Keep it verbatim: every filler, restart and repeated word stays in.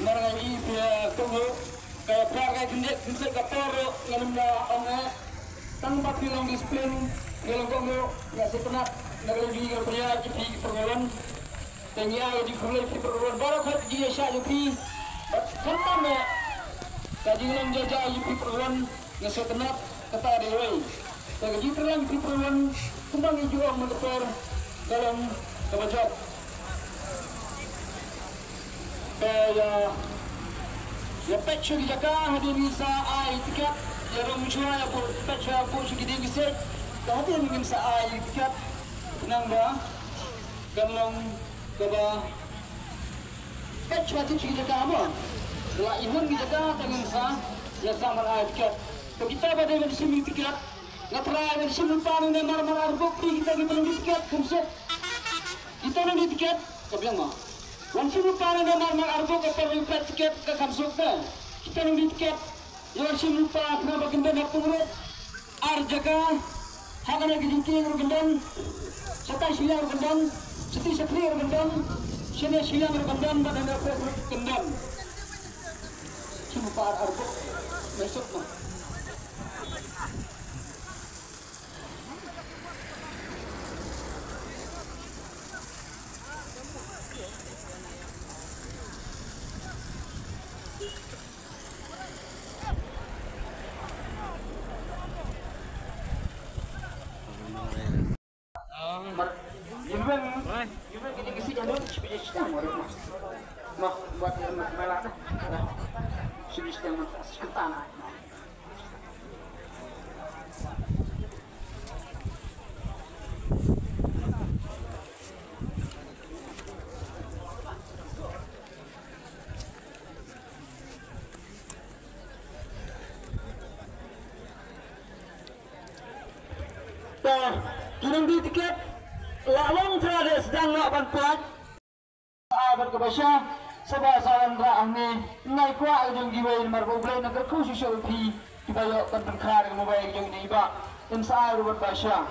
Mar nga ïohi phi ïa kohnguh, ka ïa pher ka ïa khyndiat khyndiat ka por ruh ngam da ong eh. Tang ba phi long discipline, phi long kohnguh, nga sngewtynnat na ka liang jong ngi ka pynïaid ïa phi ki paralok. Te ngi ai ïa phi paralok, baroh khoit ki ïa shah ïa phi. Bad khamtam eh ka jinglong jai jai ïa phi paralok, nga sngewtynnat. Kata dei wei. Te ka jingkyrpad ïa phi paralok, kumba ngi ju ong mynta ka por, ka long kaba jop. Te ïa, ïa peit sha ki jaka hadien ngin sa ai tiket, ïa rung shuwa ïa peit sha, peit sha ki dieng ki siej. Te hadien ngin sa ai tiket, khnang ba kan long kaba peit sha ki jaka mo. La ihun ki jaka te ngin sa, ïa sa ban ai tiket. Te kita ba dei ban shim tiket, nga trai ban shim lypa nangne mar mar arbuk, phi kita kiba nang tiket, kham suk. Kita nang tiket, ka biang ma. Wan shim lypa nangne mar mar arbuk, ka por ïa peit tiket, ka kham suk te. Kita nang tiket, ïa wan shim lypa, khnang ba kin don ha pung ruh. Ar jaka, ha kane ka jingkieng ruh kan don. Shatai shiliang ruh kan don. Shatai shakri ruh kan don. Shane shiliang ruh kan don, bad hane ruh kan don. Shim lypa ar arbuk, mai suk ma. Mar, ïa wen, ïa wen ka jingkisi jadu, shi biji siteng mar. Noh, buat ïa wen, mar la dah. Shi biji siteng mar, shi kynta na. Te ki nongdie tiket la long tra de sdang noh ban pynlait. Ai bad kaba sha, saba sa wanrah hangne, ngai kwah ka jong kiwei namar ba U Blei un kyrkhu shuh shuh ïa phi, kiba ïoh ban pynkha da ka mobile ka jong ine i bah. Yn sa ai ruh bad ba sha.